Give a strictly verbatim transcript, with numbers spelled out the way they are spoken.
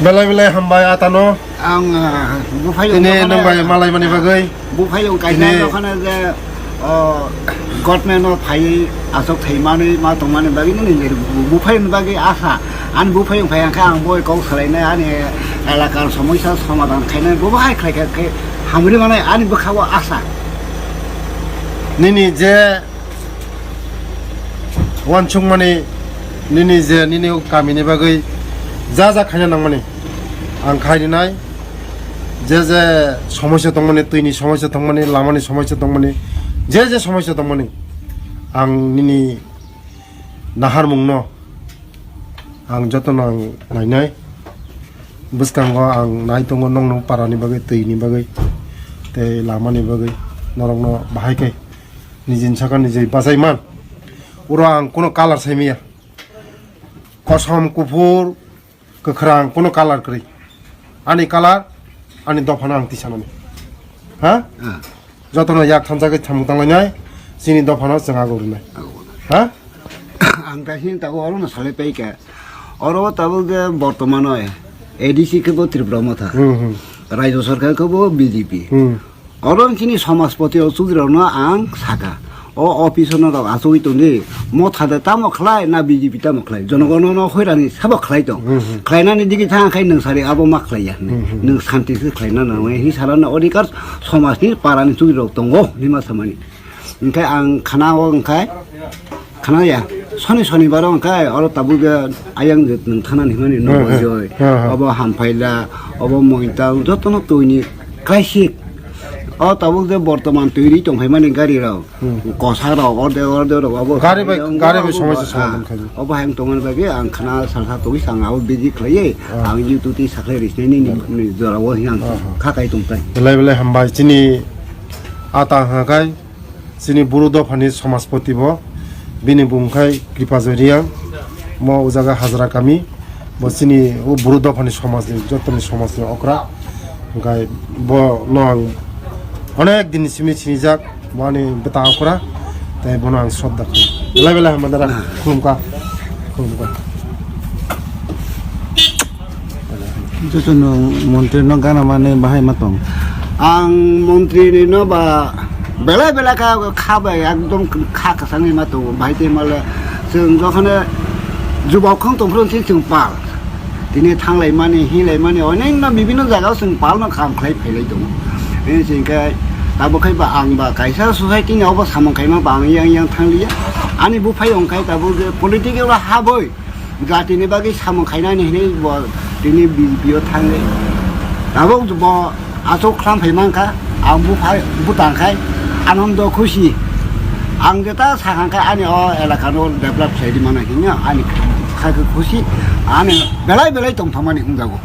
Belai belai hambai atano. Ang, ah, buphai tini nong bai malaimani bagwi. Buphai yung kaisa tini nokana je, oh, government no phai asok thaimani ma tongmani bagwi nini buphai ni bagwi asa. Ani buphai yung phai ang kha ang boi kok salainai ani elakar somosya somadhan khainai buphai khlai kha khe hamri manai ani bwkha o asa. Nini je wansukmani nini je nini kamini bagwi ja ja khaina nangmani ang khai rinai. Je je somosya tongmani, twini somosya tongmani, lamani somosya tongmani, je je somosya tongmani, ang nini naharmungno ang jotono ang nainai. Bwskango ang nai tongo nokno parani bagwi, twini bagwi, tei lamani bagwi norokno bahai khe nijini saka nijai bachai man. Oro ang kuno colour sai maya. Kosom, kuphur, kwkhwrang, kuno colour kwrwi. Ani colour, ani dophano ang tisanani. Ha? Ah. Jotono yak thansa khe samung tanglainai, chini dophano chwng ago rwnai. Ago. Ha? Ang kaisa tago oro no salai pai kha. Oro tabuk je bortomano A D C khe bo Tripura Motha. Hmm, hmm. Rajya Sarkar khe bo B J P. Hmm. Oro chini somajpoti o chudri rokno ang saka. O office no rok achugwi tongdi. Motha de tamo khlai na B J P tamo khlai. Jonogono no hoirani sabo khlai tong. Hmm, hmm. Khlainani digi thang khai nwng sari abo ma khlai ya. Hmm, hmm. Nwng santi se khlaina nang hi sarana odhikar somajni parani chudri rok tongo hima samani. Hingke ang khana o hingke khana ya. Soni sonibar o hingke oro tabuk je ayang je nwng thana ni hwnmani nogo joi. Hmm, hmm. Obo hamphaila, obo mointal, jotono twi ni klaisik. O tabuk je bortoman twi ri tong phaimani gari rok. Hmm. Kosa rok, orde orde rok, obo gari bai, gari bai obo somai se ah, somadhan khaidi. Obo hai wng tongmani bagwi ang khana salsa twi sang abo biji khlaiwi ah, ang YouTube twi saklai ri sinai ni, ah, ni jora o hing ang ah, ah, kha kai tong tai. Belai belai hambai chini ata hwnka kai. Chini Bru dophani somajpoti bo, bini bung khai Kripajoy Reang, mo o jaga Hajra kami, bo chini o Bru dophani somajni, jotoni somajni okra, hwnkhe bo no ang onek din ni simi sinijak, bo ani bwta okra, tei bono ang sodda khlai. Belai belai hambai dara, khulumkha, khulumkha. Jotono montri no gana mani bahai ma tong. Ang montri ni no ba belai belai kha, kha bai ekdom kha kwchangni ma tongo. Bahai tei male chwng jokhone jubok khong tong phuru se chwng pal. Tini thanglai mani, hinglai mani, onekno bibinno jaga o chwng pal no kam khlai phailai tongo. Bini se hwnkhe tabuk khai ba ang ba kaisa society ni obo samung khaima ba ang yang yang thangliya. Ani buphai ongkhai tabuk je political o haboi. Jatini bagwi samung khainani hinwi bo tini B J P o thangwi. Tabuk bo aswk khlam phai mankha, ang buphai bwtang khai anondo khusi. Ang jeta sakha khe ani o elaka no develop khlai di mano hinwi ani kha khe khusi, ani belai belai tongthokmani hwnjago.